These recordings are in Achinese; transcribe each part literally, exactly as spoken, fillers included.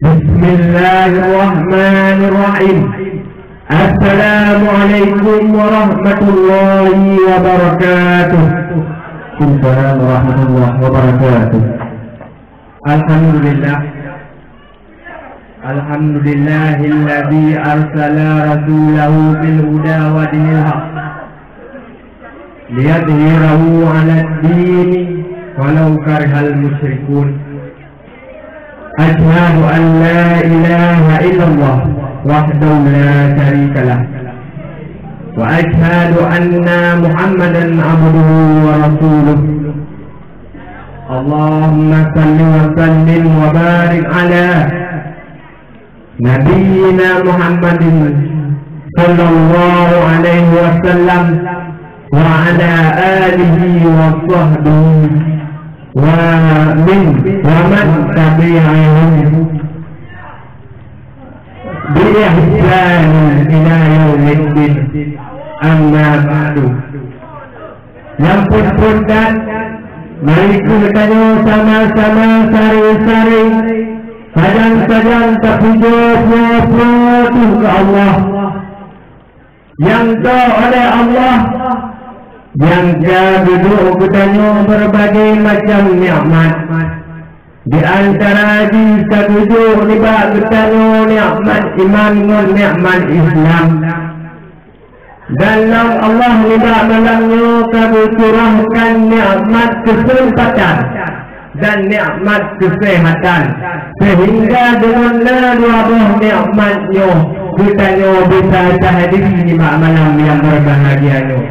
Bismillahirrahmanirrahim. Assalamualaikum warahmatullahi wabarakatuh. Waalaikumsalam warahmatullahi wabarakatuh. Alhamdulillah. Alhamdulillahilladzi arsala rasulahu bil huda wa dinil haq liyudhhirahu 'alad dini walau karihal musyrikun. Asyhadu an la ilaha illallah wahdahu la syarika lah. Wa asyhadu anna Muhammadan abduhu wa rasuluh. Allahumma salli wa sallim wa barik ala nabiyyina Muhammadin sallallahu alaihi wasallam wa ala alihi wa sahbihi wa min wa man tabi'ahum bi ihsan ila yaumiddin. Amma ba'du. Nyang phôn-phôn that, mari kheueh tanyoe sama-sama saring-saring, sajan-sajan tapujoe peue-peue keu Allah, nyang ka oleh Allah, nyang ka geuduek keu tanyoe beureubagai macam nikmat. Di antara jih ka geuduek nibak geutanyoe nikmat iman ngon nikmat Islam. Dan lom Allah nibak malam nyoe ka geucurahkan nikmat keuseumpatan dan nikmat keuseuhatan, seuhingga deungon na dua boh nikmat nyoe geutanyoe bisa tahadiri nibak malam nyang beubahgia nyoe.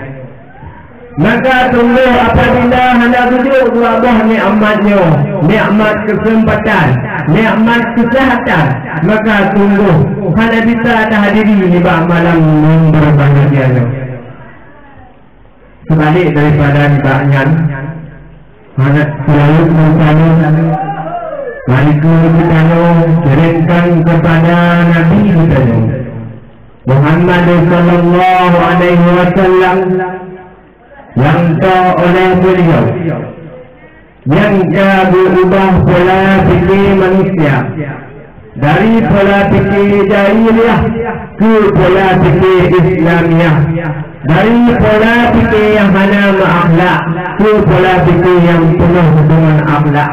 Maka sunggoh apabila hana geuduek dua boh nikmat nyoe, nikmat keuseumpatan, nikmat keuseuhatan, maka sunggoh hana bisa tahadiri nibak malam nyang beubahgia nyoe. Seubalek daripada nibak nyan, hana seulalu meusalam, mari geutanyoe kirimkan keupada Nabi geutanyoe, Muhammad sallallahu alaihi wasallam, nyang ka oleh beliau, nyang ka geuubah pola pike manusia dari pola pike jahiliah keu pola pike Islamiah, dari pola pike nyang hana meuakhlak keu pola pike nyang peunoh deungon akhlak.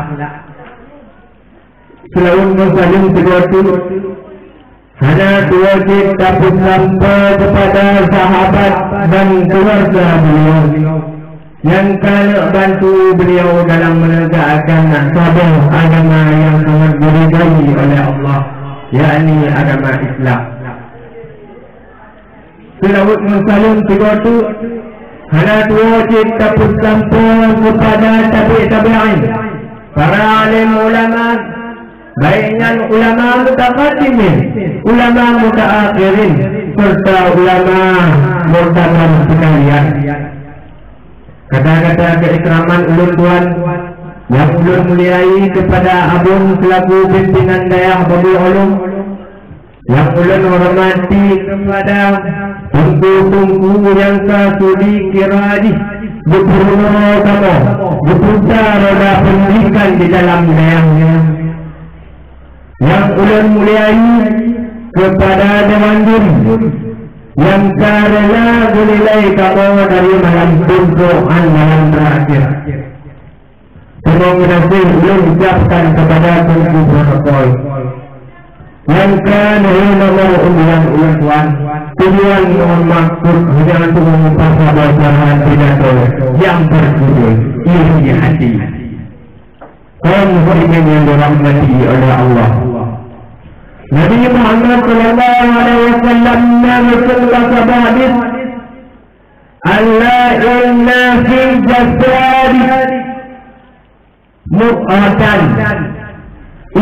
Seulalu meusalam sigoe teuk, hana tuwoe cit tapeusampoe keupada sahabat dan keuluwarga beliau nyang ka neuk bantu beliau dalam meunegakkan saboh agama nyang sangat geuridai oleh Allah, yakni agama Islam. Seulaweuet meusalam sigoe teuk, hana tuwoe cit tapeusampoe keupada tabi' tabi'in, para alim ulama, baik nyan ulama mutakadimin, ulama mutaakhirin, serta ulama muktabar sekalian. Kata-kata keikraman ulôn tuan nyang ulôn muliai keupada Abon selaku pimpinan dayah Babul Ulum, nyang ulôn hormati keupada teungku-teungku nyang ka sudi kira jih geupeurunoe kamoe, geuputa roda peundidikan di dalam dayah nyoe. Nyang ulôn muliai keupada dewan juri nyang ka rela geunilai kamoe dari malam tuntokan malam teurakhier. Teurimong geunaséh ulôn ucapkan keupada teungku protokol nyang ka neuhôi nomor undian ulôn tuan. Tujuan ngon maksud hanya untuk memutar saboh bahan pidato nyang berjudul Iri Hati. Kaum muslimin yang dirahmati oleh Allah, Nabi Muhammad sallallahu alaihi wasallam na geupeugah saboh hadis, "Ala inna fil jasadi mudghatan,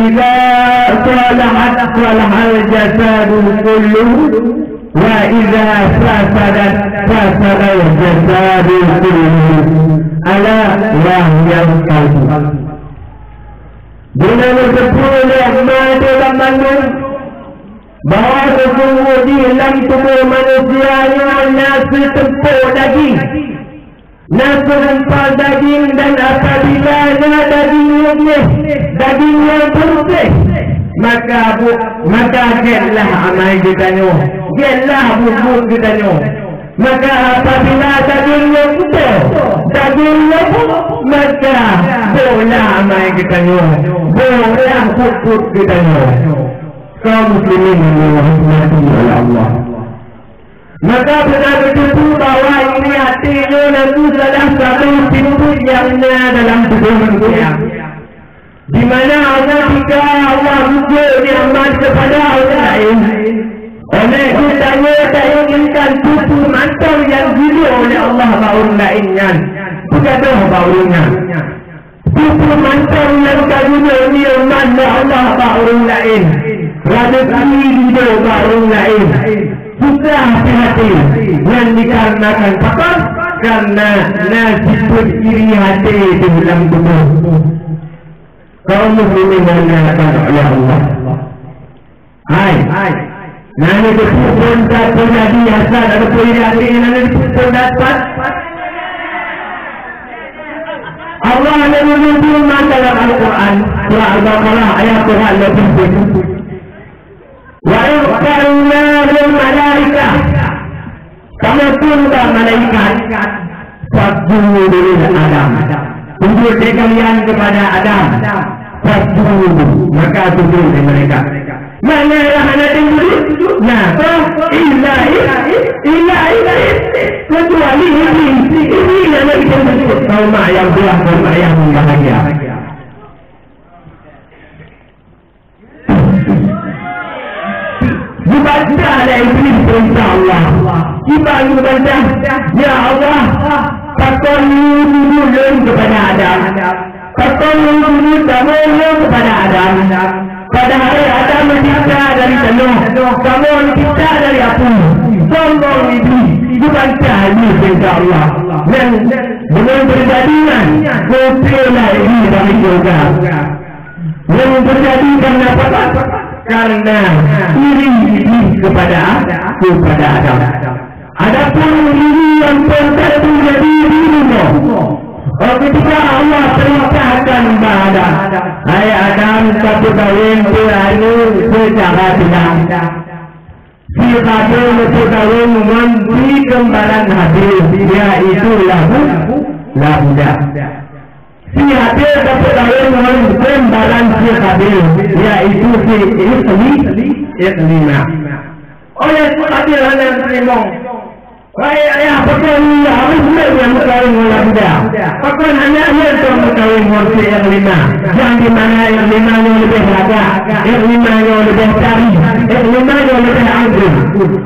idza salahat salahal jasadu kulluhu, wa idza fasadat fasadal jasadu kulluhu, ala wa hiyal qalbu." Beuna neuteupeue lé meunyoe banmandum bahwa sesungguhnya lam tuboh manusia nyoe na seutumpok daging, na seurumpok daging, dan apabila na daging nyang beureuséh, daging nyang beureuséh, Maka bu-, maka gét lah amai geutanyoe, gét lah buet-buet geutanyoe. Maka apabila dageng nyoe putôh, dageng nyoe bu-, maka boh lah amai geutanyoe, boh lah buet-buet geutanyoe. Kaum muslimin yang dirahmati oleh Allah. Maka beuna geuteupeue bahwa iri até nyoe na salah saboh peungeut nyang na dalam tuboh manusia. Di mana Allah, jika Allah geujok nikmat kepada orang laén, oleh geutanyoe tainginkan peue-peue mantong nyang geujok oleh Allah bak ureueng laén nyan, peugadôh bak ureueng nyan. Peue-peue mantong nyang ka geujok nikmat lé Allah bak ureueng laén, raseuki geujok bak ureueng laén, susah pih até, nyan dikarenakan pakon? Kareuna na sifeuet iri até di dalam tuboh. Kaum muslimin yang dimuliakan oleh Allah. Hai. Nani teupeue phon that teujadi asai ataupun iri até nyan, nani teupeue phon that pat? Allah Nabi meunurunkan dalam Al-Quran, surah Al-Baqarah, ayat Quran lebih tujuh. Wa idh qulna lil malaikah, kamoe kheun bak malaikat, "Fasjudu li Adam." Sujud deh kalian kepada Adam. Fasjudu, maka sujud deh mereka. Mana yang hana sujud? Nah, toh, illa, illa iblis. Kecuali iblis. Iblis yang hana sujud. Kau mak yang buah, kau mak yang bahagia. Dibaca lé Iblis peurintah Allah. Kiban geubaca, "Ya Allah, pakon neusujut lôn keupada Adam? Pakon neusujut kamoe lôn keupada Adam? Padahai Adam teucipta dari tanoh, kamoe teucipta dari apui." Sombong Iblis, geubaca Iblis peurintah Allah. Nyan deungon teujadi nyan, geuteulah Iblis dari syeuruga. Nyang teujadi kareuna apa? Kareuna iri Iblis keupada, keupada Adam. Adapun iri nyang phon that teujadi di rumoh, ketika Allah peurintahkan bak Adam, "Hai Adam, tapeukawen keu aneuk seucara silang." Si Qabil neupeukawen ngon si keumbaran Habil, yaitu Labu-, Labuda. Si Habil neupeukawen ngon keumbaran si Qabil, yaitu si Ikli-, Iklimah. Oleh si Qabil hana teurimong. Wahai ayah, pakon harôh lôn nyang meukawen ngon Labuda? Pakon hana lôn nyang meukawen ngon si Iklimah? Nyang di mana Iklimah nyoe leubeh lagak, Iklimah nyoe leubeh tari, Iklimah nyoe leubeh anggong.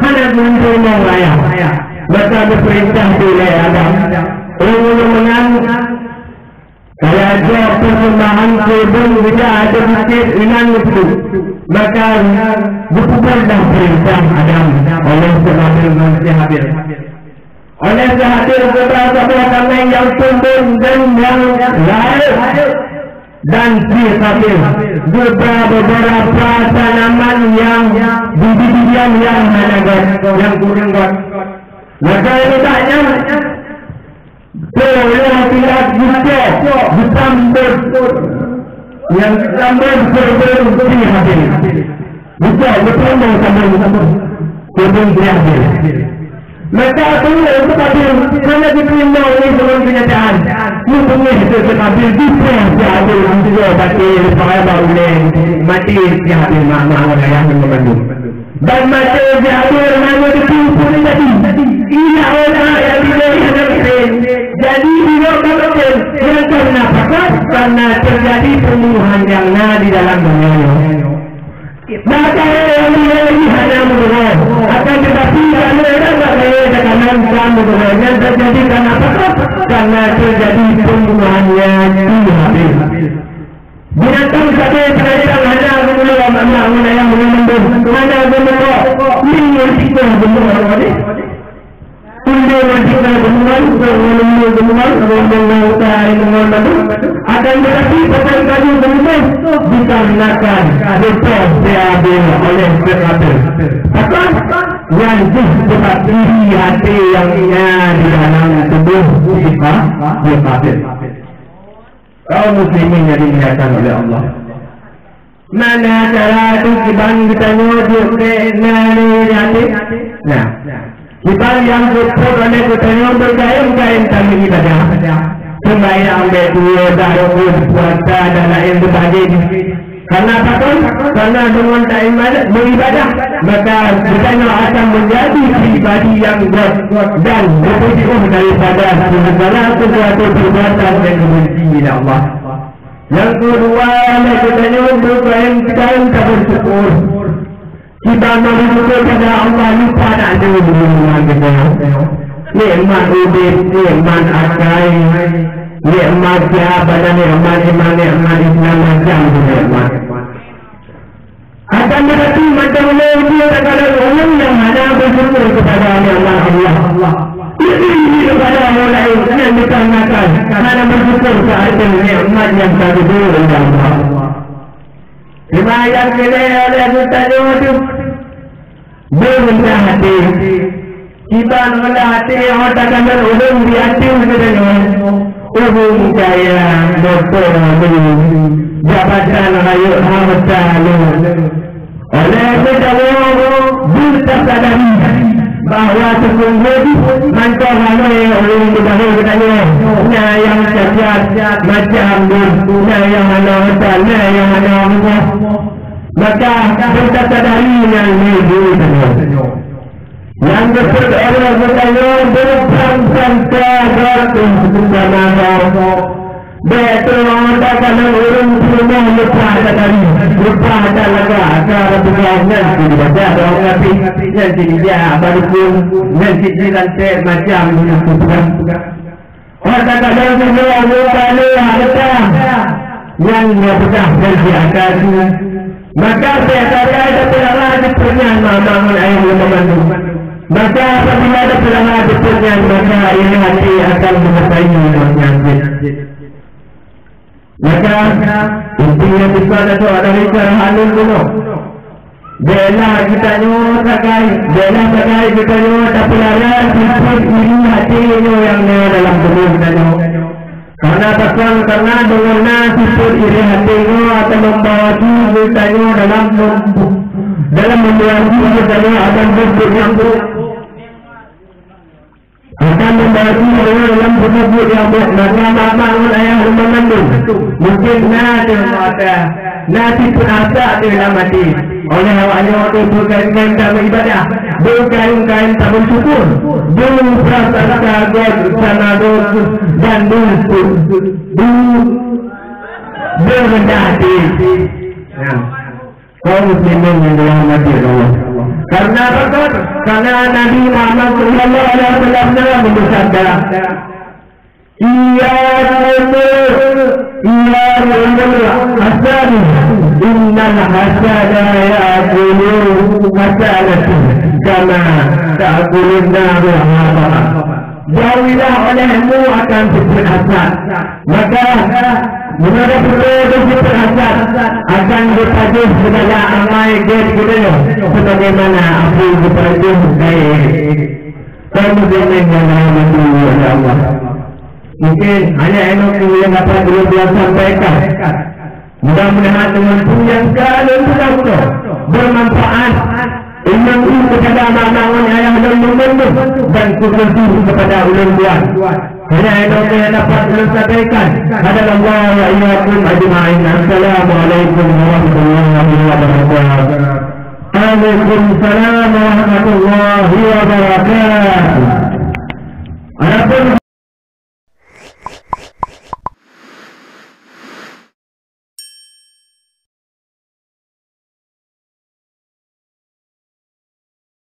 Hana geuteurimong ayah. Maka geupeurintah lé Adam, ureueng-ureueng meunan, kaya jok peuseumbahan keu ubon geuda até bukét inan geupeue. Maka geupeubeuet dah peurintah Adam oleh si Qabil ngon si Habil. Oleh si Habil geuba saboh tameng nyang seumbon dan nyang rayeuk, dan si Qabil geuba beberapa tanaman nyang bibit-bibian nyang hana göt, nyang kureueng göt. Maka nibak nyan, Toh, nyang siat geucok, geusambot. Nyang geusambot geusambot si Habil. Geucok, geusambot, sambot, sambot. Geusambot si Habil. Maka tu, untuk Habil, hana geuteurimong lé deungon keunyataan. Nyoe beungéh teuh si Habil, dipreh si Habil, geucok batée, leupah bak ulée, maté si Habil, mak-mak ngon ayah ngon mandum. Ban maté Jabir hana teupeue peue nyang jadi. Ina umat nyang dilée hana maté. Jadi, di lôn ka maté, nyang ka na pakat, karena terjadi pembunuhan nyang na di dalam donya nyoe. Maka nyang dilée hana meudeungoe. Akan tetapi, kalau orang tak kaya, tekanan ka meudeungoe. Nyang terjadi karena pakat, karena terjadi pembunuhan nyang habéh. Binatang sabe binatang hana geumulo, mak-mak ngon ayah ngon mandum hana geumulo. Undéh ngon sikoh geumulo, undéh ngon sikoh geumulo, ngon lembu geumulo, ngon bungong utai ai ngon mandum. Akan tetapi, batang kayu geumulo dikarenakan geupoh si Habil oleh si Qabil. Pakon? Nyan jih sebab iri até nyang na di dalam tuboh si Qa-, si Qabil. Kaum muslimin yang dimuliakan oleh Allah. Mana cara tu kiban geutanyoe duek keu na lé até? Nah, kiban nyang geupeubuet oleh geutanyoe beugayém-gayém tameuibadah. Seumayang bèk tuwoe, dak rukon, puasa dan laén seubagainya. Karena apa? Karena deungon taibadah, meuibadah, maka geutanyoe akan menjadi pribadi yang gèt dan beupeujiôh daripada segala sesuatu perbuatan yang dibenci oleh Allah. Nyang keudua, lé geutanyoe beugayém-gayém tabeusyukur. Kiban meusyukur keupada Allah, lupa dak nyoe bunoe geutanyoe. Nikmat udép, nikmat akai, nikmat siat, pada nikmat iman, nikmat Islam, macam tu nikmat. Akan tetapi, mantong lé ujoe takalon ureueng nyang hana beusyukur keupada nikmat Allah. Iri keupada ureueng laén nyang bukan nakal, hana beusyukur keu ateueh nikmat nyang ka geubri lé Allah. Teuma nyang keu lhèe oleh geutanyoe teuh, beureundah até. Kiban reundah até, 'oh takalon ureueng di ateueh geutanyoe, ureueng kaya, moto lé, jabatan rayeuk, hareuta lé. Oleh geutanyoe beutasadari bahwa sesungguhnya mantong ramé ureueng di bahô geutanyoe, na nyang cacat macam lôn, na nyang hana hareuta, na nyang hana rumoh. Maka beutasadari nyan lé geutanyoe. Nyang geupeuet oleh geutanyoe beureumpang-prangka geutanyoe sama-sama. Bèk teungoh takalon ureueng peurumoh leupah that tari, leupah that lagak, ka buka nyan cit dibaca doa meungapi, nyan cit dijak bak dukun, nyan cit jirantek macam geupeugah. Óh takalon singoh muka lé hareuta, nyan nyoe peugah janji akan. Maka bèk sagai tapeulara jeuet nyan mama ngon ayah lôn mandum. Maka apabila tapeulara jeuet nyan, maka iri até akan meunasai ngon nyan jeuet. Maka, inti nyang teuma adalah cara halon bunoe. Bèklah geutanyoe sagai, bèklah sagai geutanyoe tapeulara sifeuet iri até nyoe nyang na dalam tuboh geutanyoe. Karena pakon? Karena deungon na sifeuet iri até nyoe akan membawa geutanyoe dalam mem-, dalam membawa geutanyoe akan berbuat nyang buruk. Akan membawa geutanyoe dalam peubuet nyang buet, maka mama ngon ayah lôn mandum mungken na teuh mata, na sifeuet hasad teuh lam até. Oleh awak nyoe teuh beugayém-gayém tameuibadah, beugayém-gayém tameusyukur, beuprasangka gèt sama gèt dan beu-, beu-, beureundah até. Nah. Kaum muslimin yang dirahmati Allah. Karena apa? Karena Nabi Muhammad sallallahu alaihi wasallam telah bersabda, "Iyyakum, iyyakumul hasad, innal hasada ya'kulu hasanati kama ta'kulun naru hataban." Jauhilah olehmu akan sifeuet hasad. Maka, meunyoe beutôi sifeuet hasad, akan geupajoh segala amai gèt geutanyoe, sebagaimana api geupajoh gaya. Kaum muslimin yang dirahmati oleh Allah. Mungkin hanya inoe nyang dapat ulôn sampaikan. Mudah-mudahan dengan peue nyang ka lôn peugah bunoe bermanfaat, ilmu kepada anak-anak ngon ayah lôn meumandum dan khusus kepada ulôn tuan. Hanya inoe nyang dapat ulôn sampaikan. Hadanallahu wa iyyakum ajma'in. Assalamualaikum warahmatullahi wabarakatuh. Waalaikumsalam warahmatullahi wabarakatuh. Adapun